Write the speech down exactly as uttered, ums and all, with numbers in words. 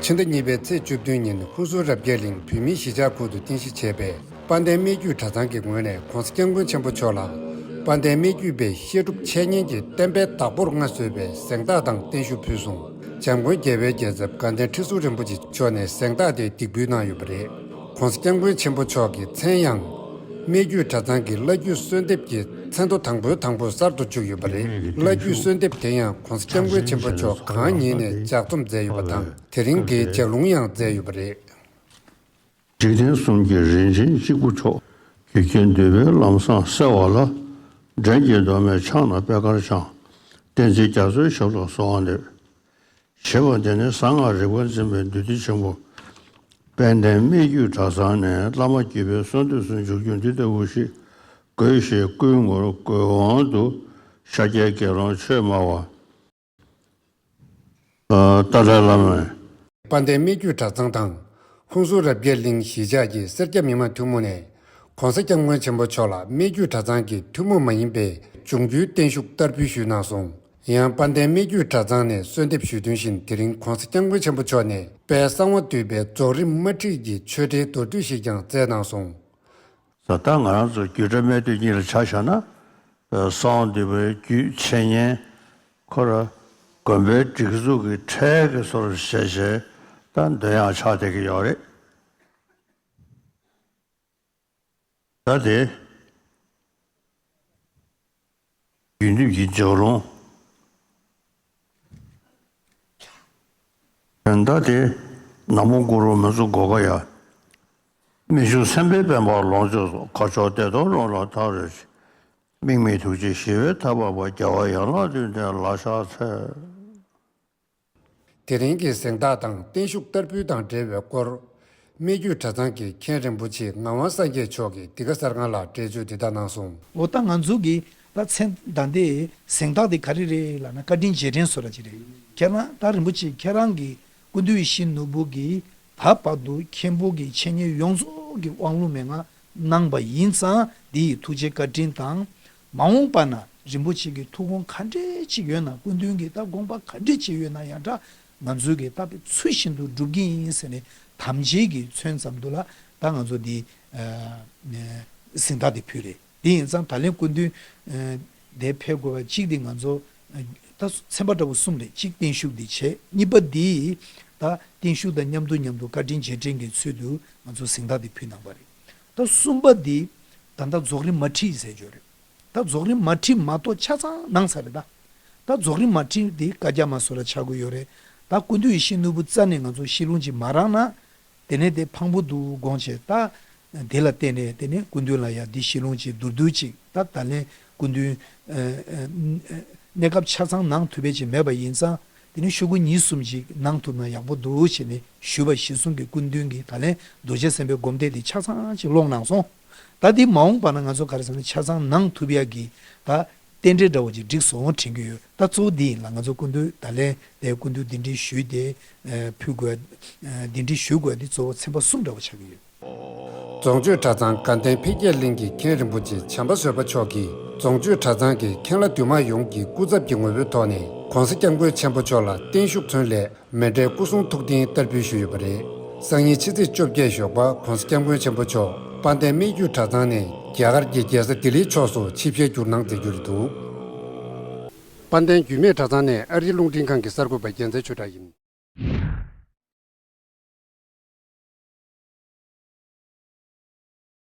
ཕྱི་ཟླ་གཉིས་པའི་ཚེས་བཅུ་བདུན་ཉིན་ཧུན་སུར་རབ་རྒྱས་གླིང་བོད་མིའི་གཞིས་ཆགས་ཁུལ་དུ་རྟེན་གཞི་བྱས་པའི་དཔལ་ལྡན་སྨད་རྒྱུད་གྲྭ་ཚང་གི་ངོས་ནས་༧གོང་ས་༧སྐྱབས་མགོན་ཆེན་པོ་མཆོག་ལ་དཔལ་ལྡན་སྨད་རྒྱུད་པའི་བཤད་སྒྲུབ་འཆད་ཉན་གྱི་བསྟན་པའི་བདག་པོར་མངའ་གསོལ་བའི་གཟེངས་རྟགས་དང་བརྟན་བཞུགས་ཕུལ་སོང་། འཇམ་མགོན་རྒྱལ་བའི་རྒྱལ་ཚབ་དགའ་ལྡན་ཁྲི་ཟུར་རིན་པོ་ཆེ་མཆོག་ནས་གཟེངས་རྟགས་དེ་འདེགས་འབུལ་གནང་ཡོད་པ་རེད། ༸གོང་ས་༸སྐྱབས་མགོན་ཆེན་པོ་མཆོག་གི་མཚན་ཡང་། སྨད་རྒྱུད་གྲྭ་ཚང་གི་བླ་བརྒྱུད་གསོལ་འདེབས་ཀྱི་མཚན་ཐོ་དང་པོའི་དང་པོར་གསར་དུ་བཅུག་ཡོད་པ་རེད། བླ་བརྒྱུད་གསོལ་འདེབས་དེ་ཡང་༸གོང་ས་༸སྐྱབས་མགོན་ཆེན་པོ་མཆོག་གང་ཉིད་ནས་ལྗགས་རྩོམ་མཛད་ཡོད་པ་དང་། དེ་རིང་གི་ལྗགས་ལུང་ཡང་མཛད་ཡོད་པ་རེད། འཇིག་རྟེན་གསུམ་གྱི་རིན་ཆེན་གཅིག་པུ་མཆོག་གུས་ཀྱང་འདུན་པའི་ལམ་བཟང་གསལ་བ་ལ། འགྲན་གྱི་མདོ་སྨད་ཕྱག་ན་པད་དཀར་འཆང་། བསྟན་འཛིན་རྒྱ་མཚོའི་ཞབས་ལ་གསོལ་བ་འདེབས། ཞེས་པ་འདི་ནི་གསང་སྔགས་རིག་པ་འཛིན་པའི་འདུས་སྡེ་ཆེན་པོ་དཔལ་ལྡན་སྨད་རྒྱུད་གྲྭ་ཚང་ནས་བླ་མ་བརྒྱུད་པའི་གསོལ་འདེབས་སུ་འཇུག་རྒྱུ་འདི་ལྟ་བུ་ཞིག་དགོས་ཞེས་བསྐུལ་ངོར་དགོས་དབང་དུ་ཤཱཀྱའི་དགེ་སློང་ཆོས་སྨྲ་བ་ཏཱ་ལའི་བླ་མས། དཔལ་ལྡན་སྨད་རྒྱུད་གྲྭ་ཚང་དང་ཧུན་སུར་རབ་རྒྱས་གླིང་གཞིས་ཆགས་ཀྱི་སེར་སྐྱ་མི་མང་ཐུན་མོང་ནས་༸གོང་ས་༸སྐྱབས་མགོན་ཆེན་པོ་མཆོག་ལ་སྨད་རྒྱུད་གྲྭ་ཚང་གི་ཐུན་མོང་མ་ཡིན་པའི་འབྱུང་འགྱུར་བརྟན་བཞུགས་བསྟར་འབུལ་ཞུས་གནང་སོང་། ཡང་དཔལ་ལྡན་སྨད་རྒྱུད་གྲྭ་ཚང་ནས་གསོལ་འདེབས་ཞུས་དོན་བཞིན། དེ་རིང་༸གོང་ས་༸སྐྱབས་མགོན་ཆེན་པོ་མཆོག་ནས་དཔལ་གསང་བ་འདུས་པའི་རྫོགས་རིམ་མ་ཁྲིད་ཀྱི་ཆོས་འབྲེལ་མདོར་བསྡུས་ཤིག་ཀྱང་བསྩལ་གནང་སོང་། ད་ལྟ་ང་རང་ཚོ་རྒྱུད་གྲྭ་སྨད་སྟོད་གཉིས་ལ་ཆ་བཞག་ན། གསང་བ་འདུས་པའི་རྒྱུད་འཆད་ཉན་ཁོ་ར་དགོན་པའི་སྒྲིག་འཛུགས་ཀྱི་ཁྲལ་གྱི་བཟོ་འདྲ་བྱས་བྱས་ད་འདོན་ཡག་ཆགས་བསྡད་ཀྱི་ཡོད་རེད། ད་དེ་རྒྱུད་འདུས་ཀྱི་ལྗགས་ལུང་། ད་དེ་ནག་མོ་ཀུ་རུ་མི་གཙུག་སྒོ་ཁ་ཡ། སྨིན་ཞུགས་སེམས་དཔའི་པད་མ་ལོངས་སྤྱོད་སོགས། དཀར་ཕྱོགས་བདེ་སྟོང་རང་ལ་ཐག་རོལ་ཞིང་། དམིགས་མེད་ཐུགས་རྗེ་ཞི་བའི་ཐབས་འཕགས་པ། རྒྱལ་བ་ཡན་ལག་བདུན་ལྡན་ལ་ཕྱག་འཚལ། དེ་རིང་གི་གཟེངས་རྟགས་དང་བརྟན་བཞུགས་བསྟར་འབུལ་དང་འབྲེལ་བའི་སྐོར། སྨད་རྒྱུད་གྲྭ་ཚང་གི་མཁན་རིན་པོ་ཆེ་ངག་དབང་སངས་རྒྱས་མཆོག་གིས་འདི་ག་གསར་ཁང་ལ་འགྲེལ་བརྗོད་འདི་ལྟར་གནང་སོང་། འོ་ད་ང་ཚོ་གི་ད་མཚན་ད་འདི་གཟེངས་རྟགས་འདི་ག་རེ་རེད་ལབ་ན་བཀའ་དྲིན་རྗེས་དྲན་བཟོ་འདྲ་ཅིག་རེད། ཁྱེད་རང་ད་རིན་པོ་ཆེ་ཁྱེད་རང་གི་སྐུ་མདུན་ཡིད་བཞིན་ནོར་བུ་གི་ད་བར་དུ་མཁན་པོ་གི་འཆད་ཉན་ཡོངས་རྫོགས་ཀྱི་དབང་ལུང་མན་ངག་གནང་བ་ཡིན་ཙང་། འདི་ཡི་ཐུགས་རྗེ་བཀའ་དྲིན་དང་། མ་འོངས་པ་ན་རིན་པོ་ཆེ་གི་ཐུགས་དགོངས་ག་འདྲས་ཅིག་ཡོད་ན། སྐུ་མདུན་གྱི་ད་དགོངས་པ་ག་འདྲས་ཅིག་ཡོད་ན་ཡང་འདྲ། ང་ཚོའི་གི་ད་དཔེ་ཚུལ་བཞིན་དུ་སྒྲུབ་ཀྱི་ཡིན་ཟེར་ནས་དམ་བཅའ་གི་མཚོན་ཙམ་དུ་ལ་ད་ང་ཚོ་འདི་ཨ་གཟེངས་རྟགས་འདི་ཕུལ་རེད། དེ་ཡིན་ཙང་ད་ལན་སྐུ་མདུན་ཨ་དེ་ཕེབས་དགོས་པ་གཅིག་འདི་ང་ཚོ་ཨ་ད་ཚན་པ་འདྲ་བོ་གསུམ་རེད། གཅིག་བརྟན་བཞུགས་འདི་བྱས། གཉིས་པ་འདི་ད་བརྟན་བཞུགས་དང་མཉམ་དུ་མཉམ་དུ་བཀའ་དྲིན་རྗེས་དྲན་གྱི་ཚུལ་དུ་ང་ཚོ་གཟེངས་རྟགས་འདི་ཕུལ་གནང་པ་རེད། ད་གསུམ་པ་འདི་ད་ལྟ་རྫོགས་རིམ་མ་ཁྲིད་ཟེར་རྒྱུ་རེད། ད་རྫོགས་རིམ་མ་ཁྲིད་མ་གཏོགས་ཆ་ཚང་གནང་ཚར་རེད་ད། ད་རྫོགས་རིམ་མ་ཁྲིད་འདི་བཀའ་རྒྱ་མ་སོགས་ལ་ཆགས་ཀྱི་ཡོད་རེད། ད་སྐུ་མདུན་ཡིད་བཞིན་ནོར་བུ་རྩ་ནས་ང་ཚོ་ཤི་ལུང་ཅིག་མ་རག་ན། དེ་ནས་དེ་ཕངས་པོ་འདུག་དགོངས་བྱས། ད་དེ་ལ་བརྟེན་ནས་དེ་ནས་སྐུ་མདུན་ལ་ཡ་འདི་ཤི་ལུང་ཅིག་མདོར་བསྡུས་ཅིག་ད་ད་ལན་སྐུ་མདུན་ཨ་ཨ་གནས་སྐབས་ཆ་ཚང་གནང་ཐུབ་པ་ཅིག་མེད་པ་ཡིན་ཙང་། དེ་ནས་ཤོག་གུ་གཉིས་གསུམ་ཅིག་གནང་ཐུབ་ན་ཡག་པོ་འདུག་བྱས་ནས་ཞུས་པ་གཞིར་བཟུང་གིས་སྐུ་མདུན་གྱིས་ད་ལན་རྡོ་རྗེ་སེམས་དཔའི་སྒོམ་བཟླས་དེ་ཆ་ཚང་ཅིག་ཀློག་གནང་སོང་། ད་དེ་མ་འོངས་པ་ན་ང་ཚོ་ག་རེ་ཟེར་ན་ཆ་ཚང་གནང་ཐུབ་ཡག་གི་ད་རྟེན་འབྲེལ་འདྲ་བོ་ཅིག་འགྲིག་སོང་དྲན་གྱི་ཡོད། ད་གཙོ་བོ་འདི་ཡིན་ལ། ང་ཚོ་སྐུ་མདུན་ད་ལན་དེ་སྐུ་མདུན་གདན་འདྲེན་ཞུས་ཏེ་ཕུལ་དགོས། གདན་འདྲེན་ཞུ་དགོས་འདི་གཙོ་བོ་ཚན་པ་གསུམ་འདྲ་བོ་ཆགས་ཀྱི་ཡོད། རྫོང་ཆོས་གྲྭ་ཚང་དགའ་ལྡན་འཕེལ་རྒྱས་གླིང་གི་མཁན་རིན་པོ་ཆེ་བྱམས་པ་བཟོད་པ་མཆོག་གིས་རྫོང་ཆོས་གྲྭ་ཚང་གི་མཁན་བླ་འདུས་མང་ཡོངས་ཀྱི་སྐུ་ཚབ་ཀྱི་ངོ་བོའི་ཐོག་ནས་༸གོང་ས་༸སྐྱབས་མགོན་ཆེན་པོ་མཆོག་ལ་བརྟན་བཞུགས་མཚོན་སླད་མཎྜལ་སྐུ་གསུང་ཐུགས་རྟེན་བསྟར་འབུལ་ཞུས་ཡོད་པ་རེད། སང་ཉིན་ཕྱི་ཚེས་བཅོ་བརྒྱད་ཞོགས་པ་༸གོང་ས་༸སྐྱབས་མགོན་ཆེན་པོ་མཆོག་དཔལ་ལྡན་སྨད་རྒྱུད་གྲྭ་ཚང་ནས་རྒྱ་གར་གྱི་རྒྱལ་ས་ལྡི་ལིའི་ཕྱོགས་སུ་ཆིབས་ཞལ་བསྒྱུར་གནང་མཛད་རྒྱུ་རེད་འདུག་དཔལ་ལྡན་རྒྱུད་སྨད་གྲྭ་ཚང་ནས་ཨ་རིའི་རླུང་འཕྲིན་ཁང་གི་གསར་འགོད་པ་རྒྱལ་མཚན་ཆོས་གྲགས་ཡིན།